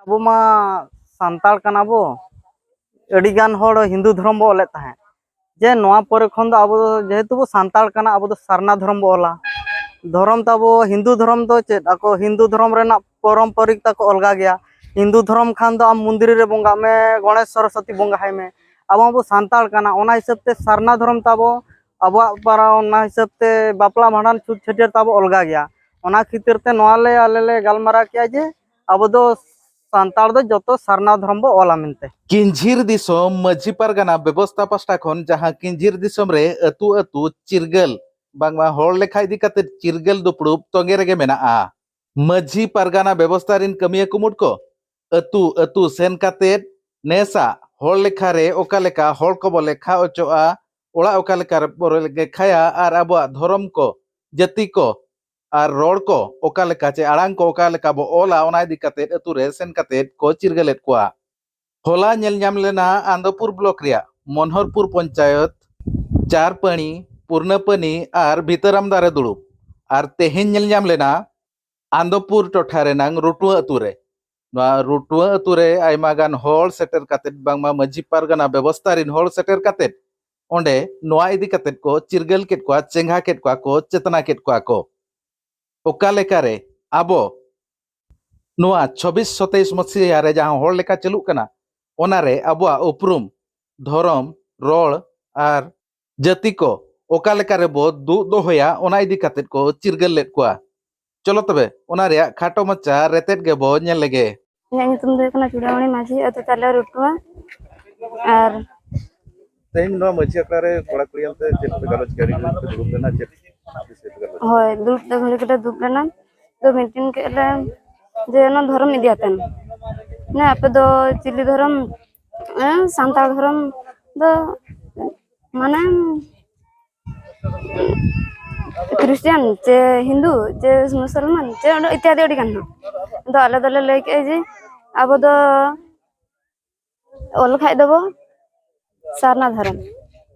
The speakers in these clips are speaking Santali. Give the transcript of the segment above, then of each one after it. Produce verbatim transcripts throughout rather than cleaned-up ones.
ᱟᱵᱚ ᱢᱟ ᱥᱟᱱᱛᱟᱲ ᱠᱟᱱᱟ ᱵᱚ, ᱟᱹᱰᱤ ᱜᱟᱱ ᱦᱚᱲ ᱦᱤᱱᱫᱩ ᱫᱷᱚᱨᱚᱢ ᱵᱚ ᱚᱞᱮᱫ ᱛᱟᱦᱮᱸᱫ᱾ ᱡᱮ ᱱᱚᱣᱟ ᱯᱚᱨᱮ ᱠᱷᱚᱱ ᱫᱚ ᱟᱵᱚ ᱫᱚ, ᱡᱮᱦᱮᱛᱩ ᱵᱚ ᱥᱟᱱᱛᱟᱲ ᱠᱟᱱᱟ, ᱟᱵᱚ ᱫᱚ ᱥᱟᱨᱱᱟ ᱫᱷᱚᱨᱚᱢ ᱵᱚ ᱚᱞᱟ᱾ ᱫᱷᱚᱨᱚᱢ ᱛᱟᱵᱚ ᱦᱤᱱᱫᱩ ᱫᱷᱚᱨᱚᱢ ᱫᱚ ᱪᱮᱫ, ᱟᱠᱚ ᱦᱤᱱᱫᱩ ᱫᱷᱚᱨᱚᱢ ᱨᱮᱱᱟᱜ ᱯᱚᱨᱚᱢᱯᱚᱨᱤᱠ ᱛᱟᱠᱚ ᱚᱞᱜᱟ ᱜᱮᱭᱟ᱾ ᱦᱤᱱᱫᱩ ᱫᱷᱚᱨᱚᱢ ᱠᱷᱟᱱ ᱫᱚ ᱟᱢ ᱢᱚᱱᱫᱤᱨ ᱨᱮ ᱵᱚᱸᱜᱟᱜ ᱢᱮ, ᱜᱚᱬᱮᱥ ᱥᱚᱨᱚᱥᱚᱛᱤ ᱵᱚᱸᱜᱟ ᱦᱟᱭ ᱢᱮ᱾ ᱟᱵᱚ ᱵᱚ ᱥᱟᱱᱛᱟᱲ ᱠᱟᱱᱟ, ᱚᱱᱟ ᱦᱤᱥᱟᱹᱵ ᱛᱮ ᱥᱟᱨᱱᱟ ᱫᱷᱚᱨᱚᱢ ᱛᱟᱵᱚ, ᱟᱵᱚᱣᱟᱜ ᱯᱟᱨᱟ ᱚᱱᱟ ᱦᱤᱥᱟᱹᱵ ᱛᱮ ᱵᱟᱯᱞᱟ ᱵᱷᱟᱸᱰᱟᱱ ᱪᱷᱩᱛ ᱪᱷᱟᱹᱴᱭᱟᱹᱨ ᱛᱟᱵᱚ ᱚᱞᱜᱟ ᱜᱮᱭᱟ᱾ ᱚᱱᱟ ᱠᱷᱟᱹᱛᱤᱨ ᱛᱮ ᱱᱚᱣᱟ ᱞᱮ ᱟᱞᱮ ᱞᱮ ᱜᱟᱞᱢᱟᱨᱟᱣ ᱠᱮᱜᱼᱟ ᱡᱮ ᱟᱵᱚ ᱫᱚ ᱥᱟᱱᱛᱟᱲ ᱫᱚ ᱡᱚᱛᱚ ᱥᱟᱨᱱᱟ ᱫᱷᱚᱨᱚᱢ ᱵᱚ ᱚᱞᱟ ᱢᱮᱱᱛᱮ᱾ ᱠᱤᱧᱡᱷᱤᱨ ᱫᱤᱥᱚᱢ ᱢᱟᱹᱡᱷᱤ ᱯᱟᱨᱜᱟᱱᱟ ᱵᱮᱵᱚᱥᱛᱷᱟ ᱯᱟᱥᱴᱟ ᱠᱷᱚᱱ ᱡᱟᱦᱟᱸ ᱠᱤᱧᱡᱷᱤᱨ ᱫᱤᱥᱚᱢ ᱨᱮ ᱟᱹᱛᱩ ᱟᱹᱛᱩ ᱪᱤᱨᱜᱟᱹᱞ ᱵᱟᱝᱢᱟ ᱦᱚᱲ ᱞᱮᱠᱷᱟ ᱤᱫᱤ ᱠᱟᱛᱮ ᱪᱤᱨᱜᱟᱹᱞ ᱫᱩᱯᱲᱩᱵ ᱛᱚᱸᱜᱮ ᱨᱮᱜᱮ ᱢᱮᱱᱟᱜᱼᱟ᱾ ᱢᱟᱹᱡᱷᱤ ᱯᱟᱨᱜᱟᱱᱟ ᱵᱮᱵᱚᱥᱛᱷᱟ ᱨᱤᱱ ᱠᱟᱹᱢᱤᱭᱟᱹ ᱠᱩᱢᱩᱴ ᱠᱚ ᱟᱹᱛᱩ ᱟᱹᱛᱩ ᱥᱮᱱ ᱠᱟᱛᱮ ᱱᱮᱥᱟᱜ ᱦᱚᱲ ᱞᱮᱠᱷᱟ ᱨᱮ ᱚᱠᱟ ᱞᱮᱠᱟ ᱦᱚᱲ ᱠᱚᱵᱚ ᱞᱮᱠᱷᱟ ᱚᱪᱚᱜᱼᱟ, ᱚᱲᱟᱜ ᱚᱠᱟ ᱞᱮᱠᱟ ᱨᱮᱵᱚ ᱞᱮᱠᱷᱟᱭᱟ ᱟᱨ ᱟᱵᱚᱣᱟᱜ ᱫᱷᱚᱨᱚᱢ ᱠᱚ, ᱡᱟᱹᱛᱤ ᱠᱚ ᱟᱨ ᱨᱚᱲ ᱠᱚ ᱚᱠᱟ ᱞᱮᱠᱟ ᱪᱮ ᱟᱲᱟᱝ ᱠᱚ ᱚᱠᱟ ᱞᱮᱠᱟ ᱵᱚ ᱚᱞᱟ, ᱚᱱᱟ ᱤᱫᱤ ᱠᱟᱛᱮ ᱟᱹᱛᱩ ᱨᱮ ᱥᱮᱱ ᱠᱟᱛᱮ ᱠᱚ ᱪᱤᱨᱜᱟᱹᱞᱮᱫ ᱠᱚᱣᱟ᱾ ᱦᱚᱞᱟ ᱧᱮᱞ ᱧᱟᱢ ᱞᱮᱱᱟ ᱟᱱᱫᱚᱯᱩᱨ ᱵᱞᱚᱠ ᱨᱮᱭᱟᱜ ᱢᱚᱱᱦᱚᱨᱯᱩᱨ ᱯᱚᱧᱪᱟᱭᱚᱛ, ᱪᱟᱨᱯᱟᱹᱱᱤ, ᱯᱩᱨᱱᱟᱯᱟᱹᱱᱤ ᱟᱨ ᱵᱷᱤᱛᱟᱹᱨᱟᱢᱫᱟ ᱨᱮ ᱫᱩᱲᱩᱵ ᱟᱨ ᱛᱮᱦᱮᱧ ᱧᱮᱞ ᱧᱟᱢ ᱞᱮᱱᱟ ᱟᱱᱫᱚᱯᱩᱨ ᱴᱚᱴᱷᱟ ᱨᱮᱱᱟᱝ ᱨᱩᱴᱩᱣᱟᱹ ᱟᱹᱛᱩ ᱨᱮ᱾ ᱱᱚᱣᱟ ᱨᱩᱴᱩᱣᱟᱹ ᱟᱹᱛᱩ ᱨᱮ ᱟᱭᱢᱟ ᱜᱟᱱ ᱦᱚᱲ ᱥᱮᱴᱮᱨ ᱠᱟᱛᱮᱫ, ᱵᱟᱝᱢᱟ ᱢᱟᱹᱡᱷᱤ ᱯᱟᱨᱜᱟᱱᱟ ᱵᱮᱵᱚᱥᱛᱷᱟ ᱨᱤᱱ ᱦᱚᱲ ᱥᱮᱴᱮᱨ ᱠᱟᱛᱮᱫ ᱚᱸᱰᱮ ᱱᱚᱣᱟ ᱤᱫᱤ ᱠᱟᱛᱮᱫ ᱠᱚ ᱪᱤᱨᱜᱟᱹᱞ ᱠᱮᱫ ᱠᱚᱣᱟ, ᱪᱮᱸᱜᱷᱟ ᱠᱮᱫ ᱠᱚᱣᱟ ᱠᱚ, ᱪᱮᱛᱱᱟ ᱠᱮᱫ ᱠᱚᱣᱟ ᱠᱚ᱾ ᱚᱠᱟ ᱞᱮᱠᱟᱨᱮ ᱟᱵᱚ ᱱᱚᱣᱟ ᱪᱷᱚᱵᱵᱤᱥ ᱥᱚᱛᱟᱭᱤᱥ ᱢᱟᱹᱥᱤᱦᱟ ᱨᱮ ᱡᱟᱦᱟᱸ ᱦᱚᱲ ᱞᱮᱠᱟ ᱪᱟᱹᱞᱩᱜ ᱠᱟᱱᱟ, ᱚᱱᱟᱨᱮ ᱟᱵᱚᱣᱟᱜ ᱩᱯᱨᱩᱢ, ᱫᱷᱚᱨᱚᱢ, ᱨᱚᱲ ᱟᱨ ᱡᱟᱹᱛᱤ ᱠᱚ ᱚᱠᱟ ᱞᱮᱠᱟ ᱨᱮᱵᱚ ᱫᱩᱜ ᱫᱚᱦᱚᱭᱟ, ᱚᱱᱟ ᱤᱫᱤ ᱠᱟᱛᱮᱫ ᱠᱚ ᱪᱤᱨᱜᱟᱹᱞ ᱞᱮᱫ ᱠᱚᱣᱟ᱾ ᱪᱚᱞᱚ ᱛᱚᱵᱮ, ᱚᱱᱟ ᱨᱮᱭᱟᱜ ᱠᱷᱟᱴᱚ ᱢᱟᱪᱷᱟ ᱨᱮᱛᱮᱫ ᱜᱮᱵᱚ ᱧᱮᱞ ᱞᱮᱜᱮ᱾ ᱤᱧᱟᱹᱜ ᱧᱩᱛᱩᱢ ᱫᱚ ᱦᱩᱭᱩᱜ ᱠᱟᱱᱟ ᱪᱩᱲᱟᱢᱚᱬᱤ ᱢᱟᱹᱡᱷᱤ, ᱟᱹᱛᱩ ᱛᱟᱞᱮ ᱨᱩᱴᱩᱣᱟ᱾ ᱟᱨ ᱛᱮᱦᱮᱧ ᱱᱚᱣᱟ ᱢᱟᱹᱡᱷᱤ ᱟᱠᱷᱲᱟ ᱨᱮ ᱠᱚᱲᱟ ᱠᱩᱲᱤ ᱟᱱᱛᱮ ᱪᱮᱫ ᱯᱮ ᱜᱟᱞᱚᱪ ᱠᱮᱫᱟ? ᱟᱹᱰᱤ ᱜᱷᱟᱹᱲᱤᱡ ᱯᱮ ᱫᱩᱲᱩᱵ ᱞᱮᱱᱟ, ᱪᱮᱫ ᱵᱤᱥᱚᱭ ᱯᱮ ᱜᱟᱞᱚᱪ ᱠᱮᱫᱟ? ᱦᱳᱭ, ᱫᱩᱲᱩᱵ ᱫᱚ ᱜᱷᱟᱹᱲᱤ ᱠᱟᱛᱮ ᱫᱩᱲᱩᱵ ᱞᱮᱱᱟ, ᱛᱚ ᱢᱤᱴᱤᱝ ᱠᱮᱫ ᱞᱮ ᱡᱮ ᱚᱱᱟ ᱫᱷᱚᱨᱚᱢ ᱤᱫᱤ ᱟᱛᱮᱱ, ᱢᱟᱱᱮ ᱟᱯᱮ ᱫᱚ ᱪᱤᱞᱤ ᱫᱷᱚᱨᱚᱢ? ᱮᱸ, ᱥᱟᱱᱛᱟᱲ ᱫᱷᱚᱨᱚᱢ ᱫᱚ ᱢᱟᱱᱮ ᱠᱷᱨᱤᱥᱴᱟᱱ ᱪᱮ ᱦᱤᱱᱫᱩ ᱪᱮ ᱢᱩᱥᱚᱞᱢᱟᱱ ᱪᱮ ᱚᱸᱰᱮ ᱤᱛᱭᱟᱫᱤ ᱟᱹᱰᱤ ᱜᱟᱱ ᱦᱚᱸ᱾ ᱟᱫᱚ ᱟᱞᱮ ᱫᱚᱞᱮ ᱞᱟᱹᱭ ᱠᱮᱜᱼᱟ ᱡᱮ ᱟᱵᱚ ᱫᱚ ᱚᱞ ᱞᱮᱠᱷᱟᱡ ᱫᱚᱵᱚ ᱥᱟᱨᱱᱟ ᱫᱷᱚᱨᱚᱢ᱾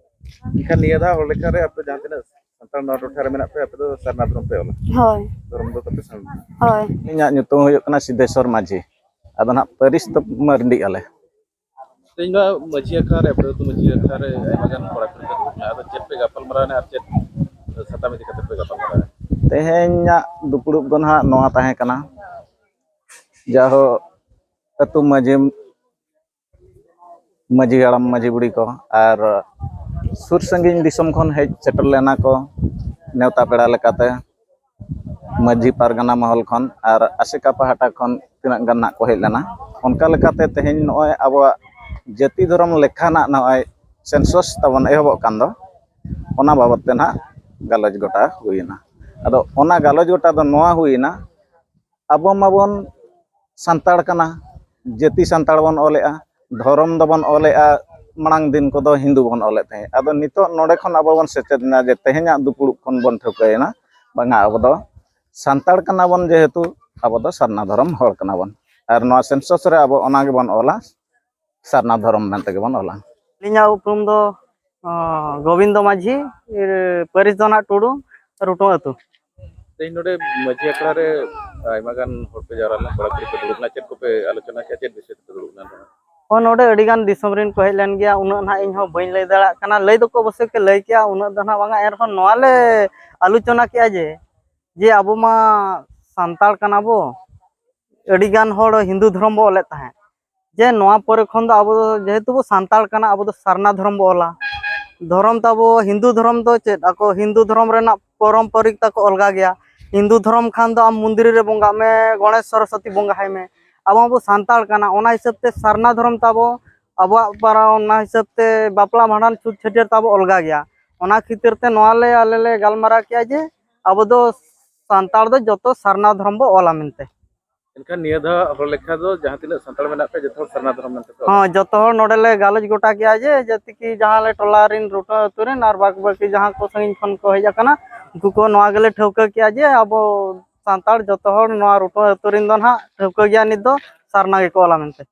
ᱮᱱᱠᱷᱟᱱ ᱱᱤᱭᱟᱹ ᱫᱷᱟᱣ ᱦᱚᱲ ᱞᱮᱠᱷᱟ ᱨᱮ ᱟᱯᱮ ᱡᱟᱦᱟᱸ ᱛᱤᱱᱟᱹᱜ ᱥᱟᱱᱛᱟᱲ ᱱᱚᱣᱟ ᱴᱚᱴᱷᱟ ᱨᱮ ᱢᱮᱱᱟᱜ ᱯᱮ, ᱟᱯᱮ ᱫᱚ ᱥᱟᱨᱱᱟ ᱫᱷᱚᱨᱚᱢ ᱯᱮ ᱚᱞᱟ? ᱦᱳᱭ᱾ ᱫᱷᱚᱨᱚᱢ ᱫᱚ ᱛᱟᱯᱮ ᱥᱟᱨᱱᱟ? ᱦᱳᱭ᱾ ᱤᱧᱟᱹᱜ ᱧᱩᱛᱩᱢ ᱦᱩᱭᱩᱜ ᱠᱟᱱᱟ ᱥᱤᱫᱷᱮᱥᱣᱚᱨ ᱢᱟᱹᱡᱷᱤ᱾ ᱟᱫᱚ ᱱᱟᱦᱟᱜ ᱯᱟᱹᱨᱤᱥ ᱫᱚ ᱢᱟᱹᱨᱰᱤ ᱟᱞᱮ᱾ ᱛᱮᱦᱮᱧ ᱱᱚᱣᱟ ᱢᱟᱹᱡᱷᱤ ᱟᱠᱷᱲᱟ ᱨᱮ, ᱟᱯᱮ ᱟᱹᱛᱩ ᱢᱟᱹᱡᱷᱤ ᱟᱠᱷᱲᱟ ᱨᱮ ᱟᱭᱢᱟ ᱜᱟᱱ ᱠᱚᱲᱟ ᱠᱩᱲᱤ ᱠᱚ ᱫᱩᱲᱩᱵ ᱮᱱᱟ᱾ ᱟᱫᱚ ᱪᱮᱫ ᱯᱮ ᱜᱟᱯᱟᱞ ᱢᱟᱨᱟᱣ ᱮᱱᱟ ᱟᱨ ᱪᱮᱫ ᱥᱟᱛᱟᱢ ᱤᱫᱤ ᱠᱟᱛᱮ ᱯᱮ ᱜᱟᱯᱟᱞ ᱢᱟᱨᱟᱣ ᱮᱱᱟ? ᱛᱮᱦᱮᱧᱟᱜ ᱫᱩᱯᱲᱩᱵ ᱫᱚ ᱱᱟᱦᱟᱜ ᱱᱚᱣᱟ ᱛᱟᱦᱮᱸ ᱠᱟᱱᱟ, ᱡᱟᱦᱳ ᱟᱹᱛᱩ ᱢᱟᱹᱡᱷᱤ, ᱢᱟᱹᱡᱷᱤ ᱦᱟᱲᱟᱢ, ᱢᱟᱹᱡᱷᱤ ᱵᱩᱲᱦᱤ ᱠᱚ ᱟᱨ ᱥᱩᱨ ᱥᱟᱺᱜᱤᱧ ᱫᱤᱥᱚᱢ ᱠᱷᱚᱱ ᱦᱮᱡ ᱥᱮᱴᱮᱨ ᱞᱮᱱᱟ ᱠᱚ ᱱᱮᱣᱛᱟ ᱯᱮᱲᱟ ᱞᱮᱠᱟᱛᱮ᱾ ᱢᱟᱹᱡᱷᱤ ᱯᱟᱨᱜᱟᱱᱟ ᱢᱚᱦᱚᱞ ᱠᱷᱚᱱ ᱟᱨ ᱟᱥᱮᱠᱟ ᱯᱟᱦᱴᱟ ᱠᱷᱚᱱ ᱛᱤᱱᱟᱹᱜ ᱜᱟᱱ ᱱᱟᱜ ᱠᱚ ᱦᱮᱡ ᱞᱮᱱᱟ᱾ ᱚᱱᱠᱟ ᱞᱮᱠᱟᱛᱮ ᱛᱮᱦᱮᱧ ᱱᱚᱜᱼᱚᱭ ᱟᱵᱚᱣᱟᱜ ᱡᱟᱹᱛᱤ ᱫᱷᱚᱨᱚᱢ ᱞᱮᱠᱷᱟ ᱱᱟᱜ ᱱᱚᱜᱼᱚᱭ census ᱛᱟᱵᱚᱱ ᱮᱦᱚᱵᱚᱜ ᱠᱟᱱ ᱫᱚ, ᱚᱱᱟ ᱵᱟᱵᱚᱫ ᱛᱮ ᱱᱟᱜ ᱜᱟᱞᱚᱪ ᱜᱚᱴᱟ ᱦᱩᱭᱮᱱᱟ᱾ ᱟᱫᱚ ᱚᱱᱟ ᱜᱟᱞᱚᱪ ᱜᱚᱴᱟ ᱫᱚ ᱱᱚᱣᱟ ᱦᱩᱭᱮᱱᱟ, ᱟᱵᱚ ᱢᱟᱵᱚᱱ ᱥᱟᱱᱛᱟᱲ ᱠᱟᱱᱟ, ᱡᱟᱹᱛᱤ ᱥᱟᱱᱛᱟᱲ ᱵᱚᱱ ᱚᱞᱮᱜᱼᱟ, ᱫᱷᱚᱨᱚᱢ ᱫᱚᱵᱚᱱ ᱚᱞᱮᱜᱼᱟ, ᱢᱟᱲᱟᱝ ᱫᱤᱱ ᱠᱚᱫᱚ ᱦᱤᱱᱫᱩ ᱵᱚᱱ ᱚᱞᱮᱫ ᱛᱟᱦᱮᱸᱫ᱾ ᱟᱫᱚ ᱱᱤᱛᱚᱜ ᱱᱚᱰᱮ ᱠᱷᱚᱱ ᱟᱵᱚ ᱵᱚᱱ ᱥᱮᱪᱮᱫ ᱮᱱᱟ ᱡᱮ ᱛᱮᱦᱮᱧᱟᱜ ᱫᱩᱯᱲᱩᱵ ᱠᱷᱚᱱ ᱵᱚᱱ ᱴᱷᱟᱹᱣᱠᱟᱹᱭᱮᱱᱟ, ᱵᱟᱝᱟ, ᱟᱵᱚ ᱫᱚ ᱥᱟᱱᱛᱟᱲ ᱠᱟᱱᱟ ᱵᱚᱱ, ᱡᱮᱦᱮᱛᱩ ᱟᱵᱚ ᱫᱚ ᱥᱟᱨᱱᱟ ᱫᱷᱚᱨᱚᱢ ᱦᱚᱲ ᱠᱟᱱᱟ ᱵᱚᱱ, ᱟᱨ ᱱᱚᱣᱟ census ᱨᱮ ᱟᱵᱚ ᱚᱱᱟ ᱜᱮᱵᱚᱱ ᱚᱞᱟ, ᱥᱟᱨᱱᱟ ᱫᱷᱚᱨᱚᱢ ᱢᱮᱱᱛᱮ ᱜᱮᱵᱚᱱ ᱚᱞᱟ᱾ ᱟᱹᱞᱤᱧᱟᱜ ᱩᱯᱨᱩᱢ ᱫᱚ, ᱚ, ᱜᱳᱵᱤᱱᱫᱚ ᱢᱟᱹᱡᱷᱤ, ᱮ, ᱯᱟᱹᱨᱤᱥ ᱫᱚ ᱱᱟᱜ ᱴᱩᱰᱩ, ᱨᱩᱴᱩᱝ ᱟᱹᱛᱩ᱾ ᱛᱮᱦᱮᱧ ᱱᱚᱰᱮ ᱢᱟᱹᱡᱷᱤ ᱟᱠᱷᱲᱟ ᱨᱮ ᱟᱭᱢᱟ ᱜᱟᱱ ᱦᱚᱲ ᱯᱮ ᱡᱟᱣᱨᱟ ᱞᱮᱱᱟ, ᱠᱚᱲᱟ ᱠᱩᱲᱤ ᱯᱮ ᱫᱩᱲᱩᱵ ᱞᱮᱱᱟ, ᱪᱮᱫ ᱠᱚᱯᱮ ᱟᱞᱳᱪᱚᱱᱟ ᱠᱮᱫᱟ, ᱪᱮᱫ ᱵᱤᱥᱚᱭ ᱛᱮᱯᱮ ᱫᱩᱲᱩᱵ ᱞᱮᱱᱟ? ᱦᱚᱸ, ᱱᱚᱰᱮ ᱟᱹᱰᱤ ᱜᱟᱱ ᱫᱤᱥᱚᱢ ᱨᱮᱱ ᱠᱚ ᱦᱮᱡ ᱞᱮᱱ ᱜᱮᱭᱟ, ᱩᱱᱟᱹᱜ ᱱᱟᱦᱟᱜ ᱤᱧ ᱦᱚᱸ ᱵᱟᱹᱧ ᱞᱟᱹᱭ ᱫᱟᱲᱮᱭᱟᱜ ᱠᱟᱱᱟ, ᱞᱟᱹᱭ ᱫᱚᱠᱚ ᱚᱵᱚᱥᱥᱳᱭ ᱠᱚ ᱞᱟᱹᱭ ᱠᱮᱜᱼᱟ, ᱩᱱᱟᱹᱜ ᱫᱚ ᱱᱟᱦᱟᱜ ᱵᱟᱝᱟ, ᱮᱱᱨᱮᱦᱚᱸ ᱱᱚᱣᱟ ᱞᱮ ᱟᱞᱳᱪᱚᱱᱟ ᱠᱮᱜᱼᱟ ᱡᱮ, ᱡᱮ ᱟᱵᱚ ᱢᱟ ᱥᱟᱱᱛᱟᱲ ᱠᱟᱱᱟ ᱵᱚ, ᱟᱹᱰᱤ ᱜᱟᱱ ᱦᱚᱲ ᱦᱤᱱᱫᱩ ᱫᱷᱚᱨᱚᱢ ᱵᱚ ᱚᱞᱮᱫ ᱛᱟᱦᱮᱸᱫ, ᱡᱮ ᱱᱚᱣᱟ ᱯᱚᱨᱮ ᱠᱷᱚᱱ ᱫᱚ ᱟᱵᱚ ᱫᱚ ᱡᱮᱦᱮᱛᱩ ᱵᱚ ᱥᱟᱱᱛᱟᱲ ᱠᱟᱱᱟ, ᱟᱵᱚ ᱫᱚ ᱥᱟᱨᱱᱟ ᱫᱷᱚᱨᱚᱢ ᱵᱚ ᱚᱞᱟ᱾ ᱫᱷᱚᱨᱚᱢ ᱛᱟᱵᱚ ᱦᱤᱱᱫᱩ ᱫᱷᱚᱨᱚᱢ ᱫᱚ ᱪᱮᱫ, ᱟᱠᱚ ᱦᱤᱱᱫᱩ ᱫᱷᱚᱨᱚᱢ ᱨᱮᱱᱟᱜ ᱯᱚᱨᱚᱢᱯᱚᱨᱤᱠ ᱛᱟᱠᱚ ᱚᱞᱜᱟ ᱜᱮᱭᱟ᱾ ᱦᱤᱱᱫᱩ ᱫᱷᱚᱨᱚᱢ ᱠᱷᱟᱱ ᱫᱚ ᱟᱢ ᱢᱚᱱᱫᱤᱨ ᱨᱮ ᱵᱚᱸᱜᱟᱜ ᱢᱮ, ᱜᱚᱬᱮᱥ ᱥᱚᱨᱚᱥᱚᱛᱤ ᱵᱚᱸᱜᱟ ᱦᱟᱭ ᱢᱮ᱾ ᱟᱵᱚ ᱢᱟᱵᱚ ᱥᱟᱱᱛᱟᱲ ᱠᱟᱱᱟ, ᱚᱱᱟ ᱦᱤᱥᱟᱹᱵ ᱛᱮ ᱥᱟᱨᱱᱟ ᱫᱷᱚᱨᱚᱢ ᱛᱟᱵᱚ, ᱟᱵᱚᱣᱟᱜ ᱯᱟᱨᱟ-, ᱚᱱᱟ ᱦᱤᱥᱟᱹᱵ ᱛᱮ ᱵᱟᱯᱞᱟ ᱵᱷᱟᱸᱰᱟᱱ ᱪᱷᱩᱛ ᱪᱷᱟᱹᱴᱭᱟᱹᱨ ᱛᱟᱵᱚ ᱚᱞᱜᱟ ᱜᱮᱭᱟ᱾ ᱚᱱᱟ ᱠᱷᱟᱹᱛᱤᱨ ᱛᱮ ᱱᱚᱣᱟ ᱞᱮ, ᱟᱞᱮ ᱞᱮ ᱜᱟᱞᱢᱟᱨᱟᱣ ᱠᱮᱜᱼᱟ ᱡᱮ ᱟᱵᱚ ᱫᱚ ᱥᱟᱱᱛᱟᱲ ᱫᱚ ᱡᱚᱛᱚ ᱥᱟᱨᱱᱟ ᱫᱷᱚᱨᱚᱢ ᱵᱚ ᱚᱞᱟ ᱢᱮᱱᱛᱮ᱾ ᱮᱱᱠᱷᱟᱱ ᱱᱤᱭᱟᱹ ᱫᱷᱟᱣ ᱦᱚᱲ ᱞᱮᱠᱷᱟ ᱫᱚ ᱡᱟᱦᱟᱸ ᱛᱤᱱᱟᱹᱜ ᱥᱟᱱᱛᱟᱲ ᱢᱮᱱᱟᱜ ᱯᱮᱭᱟ, ᱡᱚᱛᱚ ᱦᱚᱲ ᱥᱟᱨᱱᱟ ᱫᱷᱚᱨᱚᱢ ᱢᱮᱱᱛᱮ ᱯᱮ ᱚᱞᱟ? ᱦᱚᱸ, ᱡᱚᱛᱚ ᱦᱚᱲ ᱱᱚᱰᱮ ᱞᱮ ᱜᱟᱞᱚᱪ ᱜᱚᱴᱟ ᱠᱮᱜᱼᱟ ᱡᱮ ᱡᱟᱹᱛᱤ ᱠᱤ ᱡᱟᱦᱟᱸ ᱞᱮ ᱴᱚᱞᱟ ᱨᱮᱱ ᱨᱩᱴᱟᱹ ᱟᱹᱛᱩ ᱨᱮᱱ ᱟᱨ ᱵᱟᱫ ᱵᱟᱹᱠᱤ ᱡᱟᱦᱟᱸ ᱠᱚ ᱥᱟᱺᱜᱤᱧ ᱠᱷᱚᱱ ᱠᱚ ᱦᱮᱡ ᱟᱠᱟᱱᱟ, ᱩᱱᱠᱩ ᱠᱚ ᱱᱚᱣᱟ ᱜᱮᱞᱮ ᱴᱷᱟᱹᱣᱠᱟᱹ ᱠᱮᱜᱼᱟ ᱡᱮ ᱟᱵᱚ ᱥᱟᱱᱛᱟᱲ ᱡᱚᱛᱚ ᱦᱚᱲ ᱱᱚᱣᱟ ᱨᱩᱴᱟᱹ ᱟᱹᱛᱩ ᱨᱮᱱ ᱫᱚ ᱱᱟᱦᱟᱜ ᱴᱷᱟᱹᱣᱠᱟᱹ ᱜᱮᱭᱟ ᱱᱤᱛ ᱫᱚ ᱥᱟᱨᱱᱟ ᱜᱮᱠᱚ ᱚᱞᱟ ᱢᱮᱱᱛᱮ᱾